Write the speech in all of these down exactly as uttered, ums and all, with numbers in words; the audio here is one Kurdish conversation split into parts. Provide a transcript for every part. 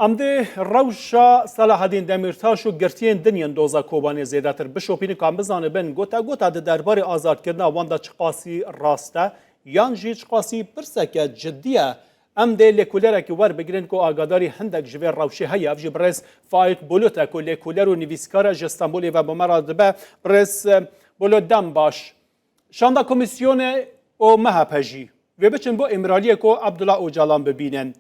Em dê rewşa Selahedîn Demîrtaş û girtiyên din yên doza Kobanê zêdetir bişopînin, ku em bizanibin gota gota di derbarê azadkirina wan de çiqasî rast e, yan jî çiqasî pirseke cidî ye. Em dê lêkolerekî werbigirin ku agadarî hindek ji vê rewşê heye. Ev jî birêz Faik Bulut e ku lêkoler û nivîskar e, ji Stenbolê ve bi me re dibe. Birêz, e, Bulut, dem baş. Şanda komîsyonê û M H P jî vê biçin bo Îmraliyê ku Abdullah Ocalan bibînin.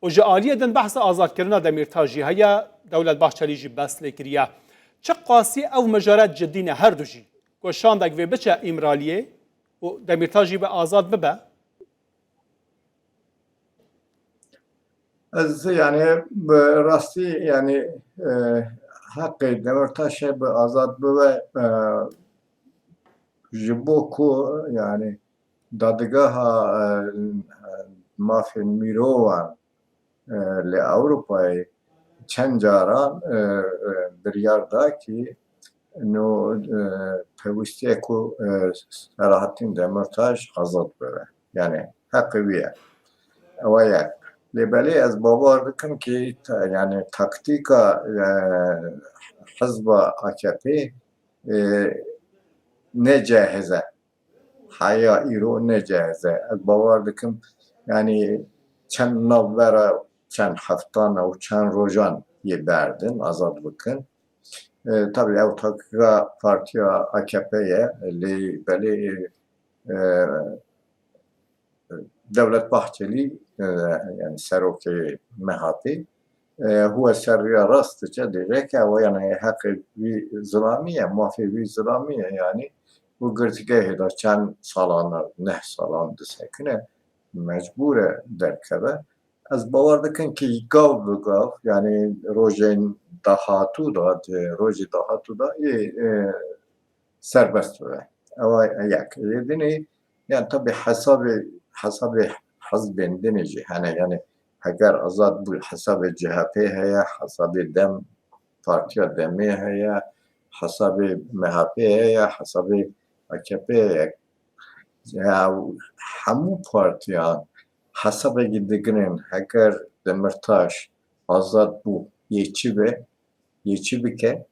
Û ji aliyê din behsa azadkirina Demîrtaş jî heye, Dewlet Bahçelî jî behs lê kiriye. Çiqasî ew mijaret cidî ne her du jî, ku şandek vê biçe Îmraliyê û Demîrtaş jî be azad bibe? Ez, yani, bi rastî, yani, e, heqê Demirtaşê bi azad bibe, e, ji bo ku, yani, dadgeha, e, mafên mirovan, e, li Ewropayê çend caran, e, e, biryar da ki, no, e, pêwîstiye ku, e, Selahattin Demirtaş azad bibe. Yani heqê wî ye. Ew yek. Lê belê ez bawer dikim ki ta-, yani taktîka, e, hizba A K P, e, ne cehiz e. Heya îro ne cehiz e. Ez bawer dikim, yani çend navbera çend heftan û çend rojan yê berdin, azad bikin. E, tabii ew taktika partiya A K P ye, lê belê, e, Devlet Bahçelî, e, yani serokê M H P, e, huwe ser riya rast diçe, dêre ke ew yani heqê wî zilamî ye, mafê wî zilamî ye, yani û girtîgehê de çend salan, neh salan disekine, mecbûr e derkeve. Ez bawer dikim ki gav bi gav, yani rojên dahatû de, di rojê dahatû de ê, e, serbest bibe. Ewa yek. Ê dinê, yani tabi hesabê, hesabê hizbên dinê jî hene, yani heger azad bû, hesabê C H P heye, hesabê dem, partiya demê heye, hesabê M H P heye, hesabê A K P heye. Ya hemû partiyan hesabekî digirin, heger Demirtaş azad bû, yê çi be, yê çi bike,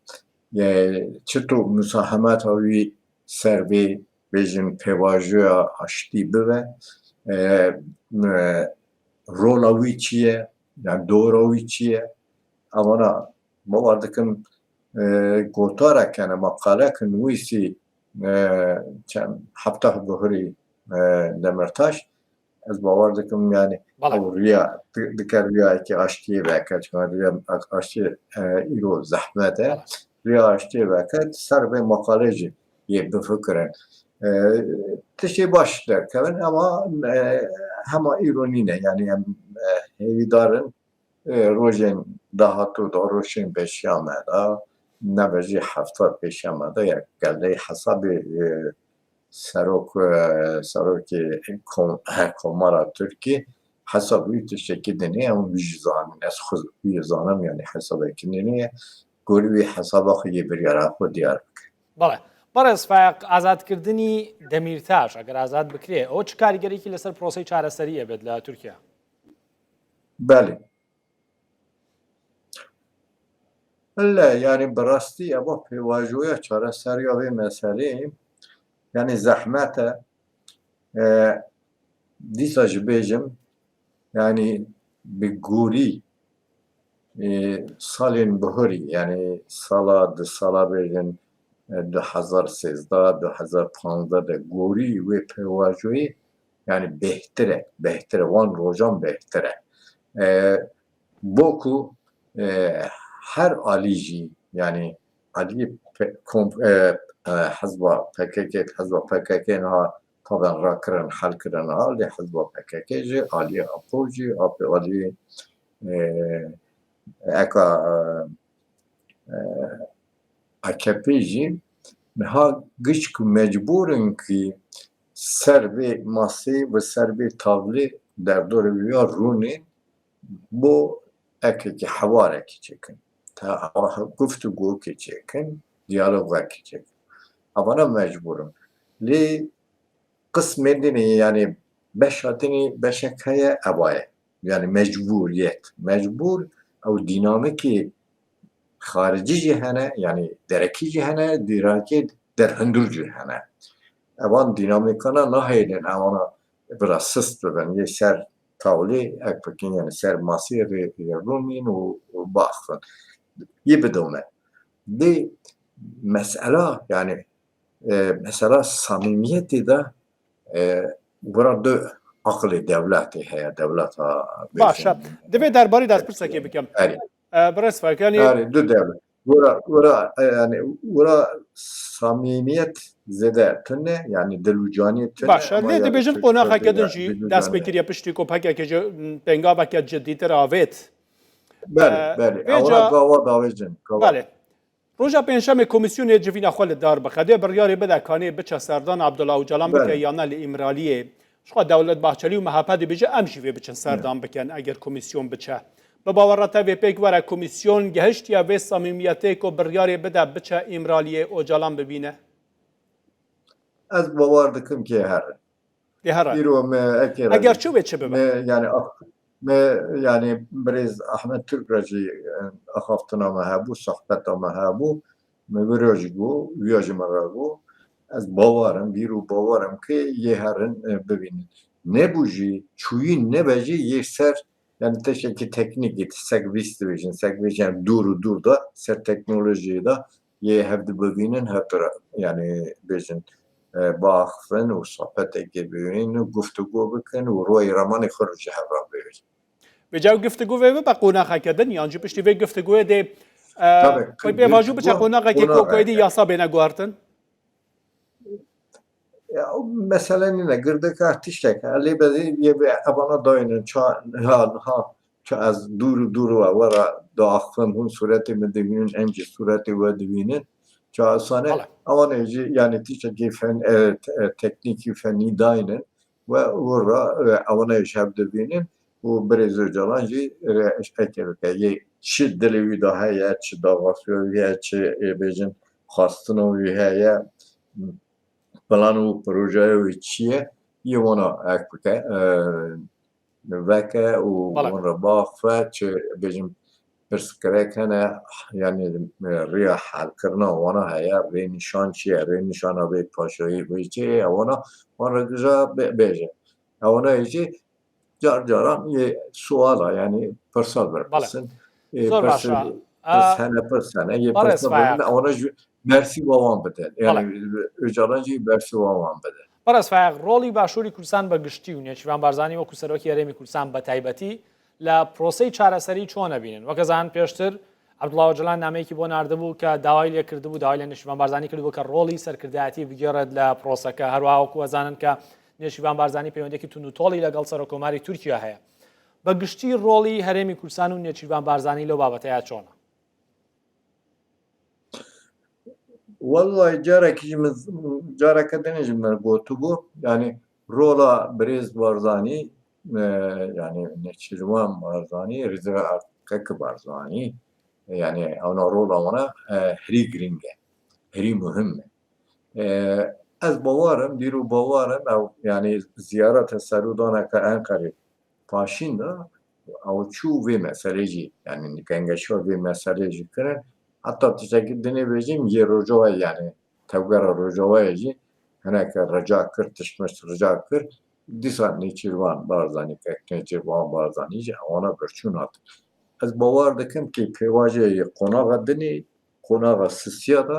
e, çito musahemeta wî ser vê, bêjin, pêvajoya aştî bibe, e, e, rola wî çi ye, yani dora wî çi ye? Evana bawer dikim, e, gotarek, yani maqalek nivîsî, e, çend hefteh buhurî, e, Demirtaş, ez bawer dikim, yani Belê. Ew riya, di-, dike riyayekî aştiyê veke, çima riya aştiyê, e, îro zehmet e. Belê. Riya aştiyê veke, ser vê maqalê jî yê bifikirin. E, tiştê baş derkevin, ama, e, hema îro nîne, yani em, e, hêvîdar in, e, rojên dahatû de, rojên pêşiya me de, nebe jî hefta pêşiya me de, ya gelê hesabê, e, serok, e, serokê kom-, Komara Tirkî hesab wî tiştekî dinê, em wî jî zanin. Ez xwe wî zanim, yani hesabekî dinê ye. Gorî wî hesaba xwe yê biryara xwe diyar bike. Belê. Birêz Faik, azadkirdinî Demîrtaş, eger azad bikirê, ew çi karîgerekî li ser proseyê çareseriyê bêt li Tirkiye? Belê. Belê, yani bi rastî eva pêvajoya çareseriya vê meseleyê, yani zehmet e. E, dîsa jî bêjim, yani bi gorî, e, salên bihurî, yani sala, di sala bêjin, e, du hezar sêzdeh, du hezar panzdeh de gorî wê pêvajoyê, yani bêhtir e, bêhtir e, wan rojan bêhtir e. E, bo ku, e, her alî jî, yani alî pe-, kom-, e, e, hizba P K K, hizba P K K niha taben rakirin, hel kirin ha, lê hizba P K K jî, alî Apo jî, Apo alî, e, eka, e, e, A K P jî niha giş ku mecbûr in ki ser vê masê ve ser vê tavlê derdorê wî ya rûnên bo ekekî hewarekî çêkin. Ta guftûgokê çêkin, diyalogekî çêkin. Evana mecbûr in. Lê qismê dinê, yani beşa dinê beşek heye, eva ye. Yani mecbûriyet. Mecbûr ew dînamîkê xaricî jî hene, yanî derekî jî hene, dînamîkê derhundur jî hene. Evan dînamîkana nahêlin, ewana bira sist bibin, yê ser tawlê ek bikin, yanî ser masê rê, rê rûnîn û, û baxin. Yê bidome. Dê mesela, yanî, e, mesela samîmiyetê de, e, bira du aqilê dewletê heye, dewleta Baş e. bêjin. Divê derbarî de ez pirsekê bikim. Erê. E, Birêz Faik, yanî Erê, du dewlet. Wira, wira, e, yanî, wira samîmiyet zêde tune, yanî dil û canî tune, Baş e. ama Lê yanî dibêjin tu-, qonaxa tu-, kedin tu-, jî tu-, dest pê kiriye piştî ku P K K ji, m, pêngaveke cidîtir avêt. Belê, E, belê. vêca Ewra gava davêjin, gava. Belê. Roja Pêncşemê komîsyonê civîna xwe li dar bixe. Dê biryarê bide kanê biçe serdan Abdullah Ocalan bike Belê. yan ne li Îmraliyê. Ji xwe Dewlet Bahçelî û M H P dibêje em jî vê biçin serdan bikin eger komîsyon biçe. Bi bawera te vê pêk were komîsyon gehiştiye vê samîmiyetê ku biryarê bide biçe Îmraliyê Ocalan bibîne? Ez bawer dikim kê here. Dê herayê. Îro me ekê re Eger çi wê çi bibe? Me, yani, ah, me, yani, birêz Ahmet Türk re jî, e, axaftina me hebû, sohbeta me hebû. Me vira jî got, wiya jî me re got. Ez bawer im, bîr û bawer im ki yê herin, e, bibînin. Nebû jî, çûyîn nebe jî yê ser, yani, tiştekî teknîkî, sek vîst dibêjin, sek vêjin, yani, dûr û dûr de, ser teknolojiyê de, yê hev dibivînin, hev dira, yani, bêjin, e, biaxifin û sohbetekê bibînin û guftûgo bikin û royê ramanê xwe ji hev re bibêjin. Vêca ew guftûgo vê bibe qonaxeke din, yan jî piştî vê guftûgoyê dê, e, Tabii, pê pêvajo biçe qonaxekê ku koyê dî yasa bêne guhertin? Ya, o mesele nîne, girdika tiştek e. Lê bezê yê bi evana daynin, ça, ha, ha, ça ez dûr û dûr we, we re diaxivim, hûn sûretê min dibînin, em jî sûretê we dibînin. Ça sane, Bele. ewan ê jî, yani tiştekî fen, e, te-, e, teknîkî fenî daynin we, we re, e, ewana jî hev dibînin û birêz Ocalan jî, e, eştekê bike. Yê çi dilê wî de heye, çi daxwaziya wî heye, çi, e, bêjin, xwestina wî heye, plan û projeya wî çi ye, yê wana ek bike, e, veke û Bele. wan re biaxife, çi bêjin pirsgirêk hene, yani, e, riya helkirina wana heye, rênîşan çi ye, rênîşana vê paşayî vê çi ye, wana, wan re gija bê-, bêje. Ewana jî car caran yê suala, yani pirsa Bele. berpisin. Ê, Zor pirs, baş e. pirs A, hene, pirs hene, yê Barêz pirsa Faik. berpisin, ewana jî bersiva wan bidin. Yani Bele. Ocalan jî bersiva wan bidin. Barêz Faik, rolî Başûrî Kurdistan bi giştî û Nêçîrvan Barzanî wekû Serokê Herêmî Kurdistan bi taybetî li proseyê çareserî çi wan dibînin? Weke zanin pêştir Abdullah Ocalan nameyekî bo nardibû ke dawayî lê kirdibû, dawayî lê Nêçîrvan Barzanî kirdibû ke rolî serkirdayetî bigêre li proseke. Her wiha wekû ez zanin ke Nêçîrvan Barzanî peywendiyekî tundûtolî legal Serokkomarê Tirkiye heye. Bi giştî rolî Herêmî Kurdistan û Nêçîrvan Barzanî li babeteya çi wan e? Wellahî carekî jî min, careke din jî min gotibû, yani rola birêz Barzanî, e, yani Nêçîrvan Barzanî, Rêzî Kek Barzanî, yani ewana rola wana, e, herî girîng e, herî muhim e. E, ez bawer im, dîro bawer im, ew, yani ziyareta serûdaneke Enqerê paşîn de ew çû vê meselê jî, yani gengeşiya vê meselê jî kirin. Heta tiştekî dinê bêjim, yê Rojava, yani tevgera Rojavayê jî hineke rica kir, tiştmişt rica kir. Dîsa Nêçîrvan Barzanî, kek Nêçîrvan Barzanî jî ewana birçûn hat. Ez bawer dikim ki pêvajoyê qonaxa dinê, qonaxa sisiya de,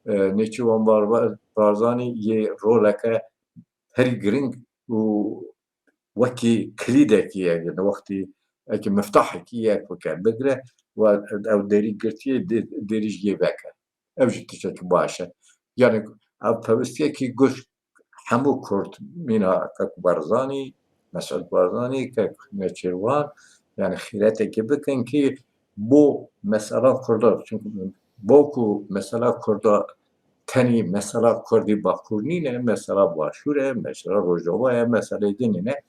e, Nêçîrvan Bar-, Barzanî yê roleke herî girîng û wekî kilîdekî ye, wextî eke miftahekî ye ku ke bigire û ew derî girtiye, dê-, derî jî yê veke. Ev jî tiştekî baş e. Yani ev pevistiyekî giş hemû Kurd mîna kek Barzanî, Mesûd Barzanî, kek Nêçîrvan, yani xîretekî bikin ki bo mesela Kurda, çünkü bo ku mesela Kurda tenî mesela Kurdî Bakur nîne, mesela Başûr e, mesela Rojava ye, meseleyê din ne.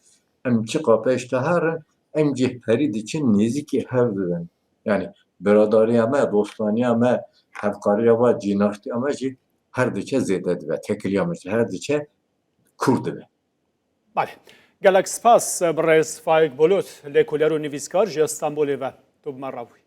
Em çiqa pêş de herin, em jî herî diçin nêzîkî hev dibin. Yani biradariya me, dostaniya me, hevkariya me, cînartiya me jî her diçe zêde dibe, tekiliya me jî her diçe kûr dibe. Belê. Gelek spas, birêz Faik Bulut, lêkoler û nivîskar ji Stenbolê ve. Tu bi me re bûyî.